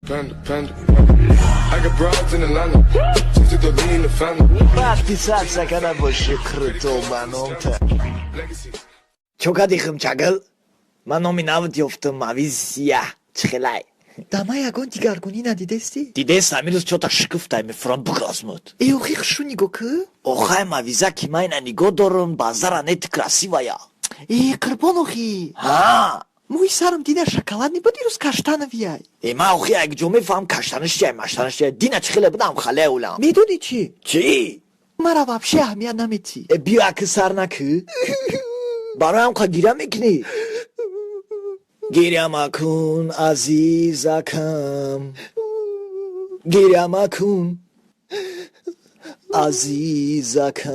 Panda, panda. I got broads in Atlanta. Just to lean the family. Подписаться кана боши, круто ба номта. Legacies. Чо кади, химчагил? Ман номи навт ёфтам, Мавиз Сия. Чӣ хелай? Дама ягон дигаргунӣ надидестӣ? Дидест, ҳамин рӯз чота шикуфтай, мефурам, бугазмуд. Э, охи хушу нигоҳ кӣ. Охай, Мавиза ки ман ина нигоҳ дорам, базара не, ты красивая. Э, қурбон, охи. Ҳа. Мӯи сарам дина шоколадный буд, ирӯз каштановый ай. Э, ман охи як ҷо мефаҳмам, каштанаш чиай, маштанаш чиай. Дина чӣ хеле будам, хале улам. Медонӣ чӣ? Чӣ? Мара вообще аҳамият наметӣ. Э, биё, аки сар накӣ, бароям қа гиря мекунӣ. Гиря макун, азизакам, гиря макун, азизакам.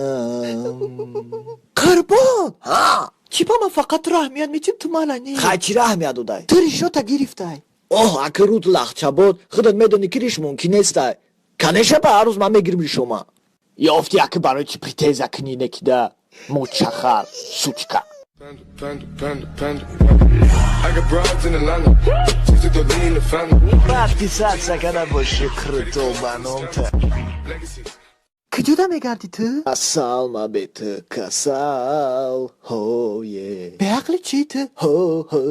Қурбон. Ҳа. Чӣ ба ман фақат туро аҳамият метим, ту мала не? Хай, чира аҳамият додай? Ту ришота гирифтай. Оҳ, аки руд лахчабод, худат медонӣ, ки риш мумкин нестай. Конечно, ба ҳар рӯз ман мегирим ришома. Ёфти, аки барои чӣ претензия кунӣ некида, мочахар, сучка. Panda, panda, panda, panda. I got broads in Atlanta. Just to lean the family. Подписаться кана боши, круто ба номта. Legacies. Куҷода мегардӣ ту? Асал, ма бе ту касал, ҳое. Беақли чӣ ту? Ҳо ҳо,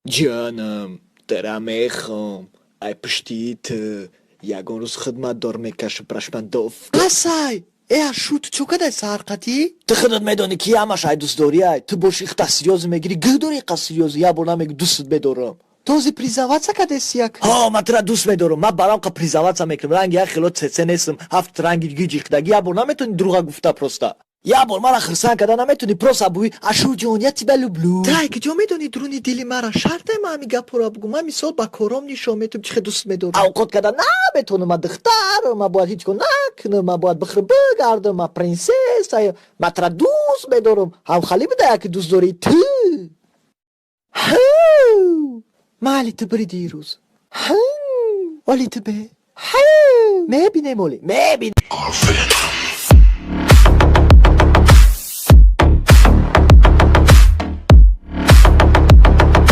ҷонам, тара мехом, ай пушти ту ягон рӯз хидматдор мекашам прашмандов. Басай, э, ашу, ту чо кадай саҳарқатӣ? Ту худат медонӣ, ки ҳамаш ай дӯстдорӣ ай. Ту боши, ихта серьёзно мегирӣ, гӯ дорӣ иқа серьёзно, як бор намегӯ дӯстат медорам. Този признаваться кадеси як. Ҳо, ман тура дӯст медорам, ман барам қа признаваться мекунам, ранги як хело цеце нестам, ҳафт ранги гиҷиқдаги. Як бор наметавонӣ дурӯға гуфта, просто як бор мара хирсанд карда наметавонӣ, просто буи: «Ашурҷон, я тебя люблю». Тай куҷо медонӣ дуруни дили мара? Шарте ма ҳами гапҳоро бугум, ман мисол ба кором нишон метум, чӣ хел дӯст медорам. Авқот карда наметавонам, ман духтарам, ман бояд ҳеҷ кор накунам, ман бояд бихӯрам, бигардам, ман принсесса, ман тура дӯст медорам. Ҳамхалӣ буда, яке дӯст дорӣ ту. Ҳу! Майли, ту бири дирӯз. Ҳу! Оли ту бе. Ҳу! Мебинем, оли мебин. Орфин.